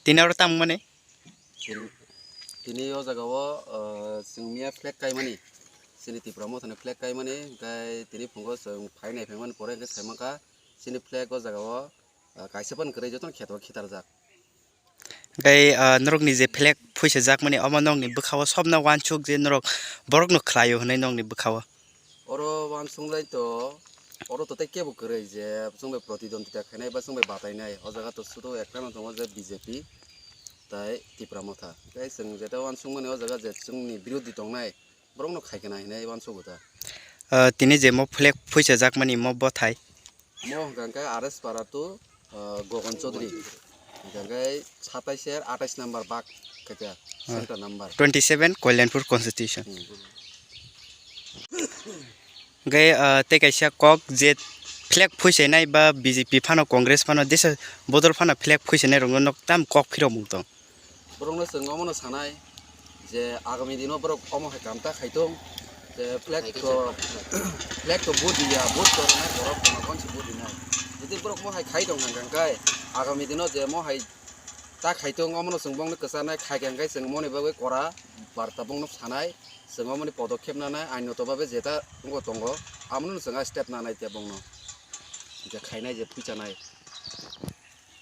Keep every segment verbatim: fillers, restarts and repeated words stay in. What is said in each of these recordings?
Tini oro tamo mani? Tini, tini o jaga o, ah, chwng miya flag kaimani, chini Tipra Mothani flag kaimani, hwnkhe tini phungo chwng phai nai phaimani pore hwnkhe sai mankha chini flag o jaga o, ah, kaisa phano kwrwi jotono kheto khitarjak. Hwnkhe, ah, norokni je flag phuisa jakmani omo nokni bwkha o sobna uansuk je norok borokno khlaio hwnwi nokni bwkha o. Oro uansuknai to, oro to tei kebo kwrwi je chwng bai protidwndita khainai ba chwng bai batainai. O jaga to sudu ektano tongo je B J P tai Tipra Motha. Tei chwng jeta uansukmani o jaga je chwngni birodhi tongnai, borokno khaikena hinwi uansugo ta. Ah, tini je mo flag phuisa jakmani mo bothai? Mo hwnkha khe R S Para to, ah, Gogon Chaudhary. Hwnkha khe satais er atais number bak khaikha, center number. Twenty seven Kalyanpur constitution. Hmm. Hwnkhe, ah, tei kaisa kok je flag phuisainai ba B J P phano Congress phano desa bodol phano flag phuisainai rokno nok tam kok phirok mung tong. Borokno chwng omono sanai je agami dino borok omo hai kam ta khaitong, je flag to, flag to vote diya, vote to rwnai borok, kono konsi vote dinai. Jodi borok mo hai khai tong hwnkha khe agami dino je mo hai ta khaitong, omono chwng bongno kwcharnai, khaikha hwnkhe chwng moni bagwi kora barta bongno sanai, chwng omoni podokhep nanai, ainoto babe jeta wngbo tongo, amono chwng a step nanai te bongno je khainai je phuichanai.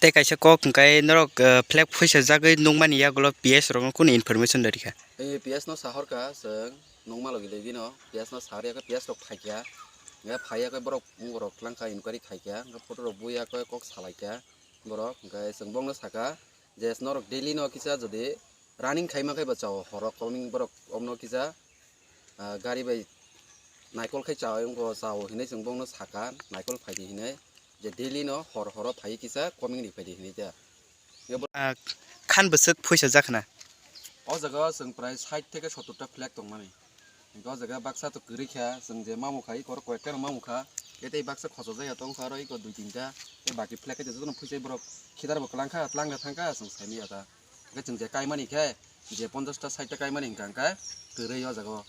Tei kaisa kok hwnkhe norok, eh, flag phuisa jagwi nukmani yagulo P S rokno kunu information rwrikha? Eh, P S no sahorkha chwng nukma logi logi no, P S no sahorya khe P S rok phaikha, hwnkhe phaiya khe borok wngorok tlangkha, inquiry khaikha, hwnkhe photo rok buya khe kok salaikha borok, hwnkhe chwng bongno sakha je norok daily no kisa jodi running khaima khe ba chao horo coming borok omno kisa, ah, gari bai naikol khai chao, wngkha chao hinwi chwng bongno sakha, naikol phaidi hinwi, je daily no hor horo phai kisa coming ri phaidi hinwi ta. Ah, khan bwswk phuisa jakna? O jaga o chwng prai sait theke sottor ta flag tongmani. Hwnkhe o jaga baksa to kwrwi kha, chwng je mamukha, i koro koyekta no mamukha, tei baksa khochojak ya tongkha, aro iko dui tinta, tei baki flag khe jotono phuisai borok khidar bo kwlangkha, tlangna thangkha, chwng saimanya ta. Hwnkhe chwng je kaimani khe, je ponchash ta sait ta kaimani hwnkha hwnkhe kwrwi o jaga o.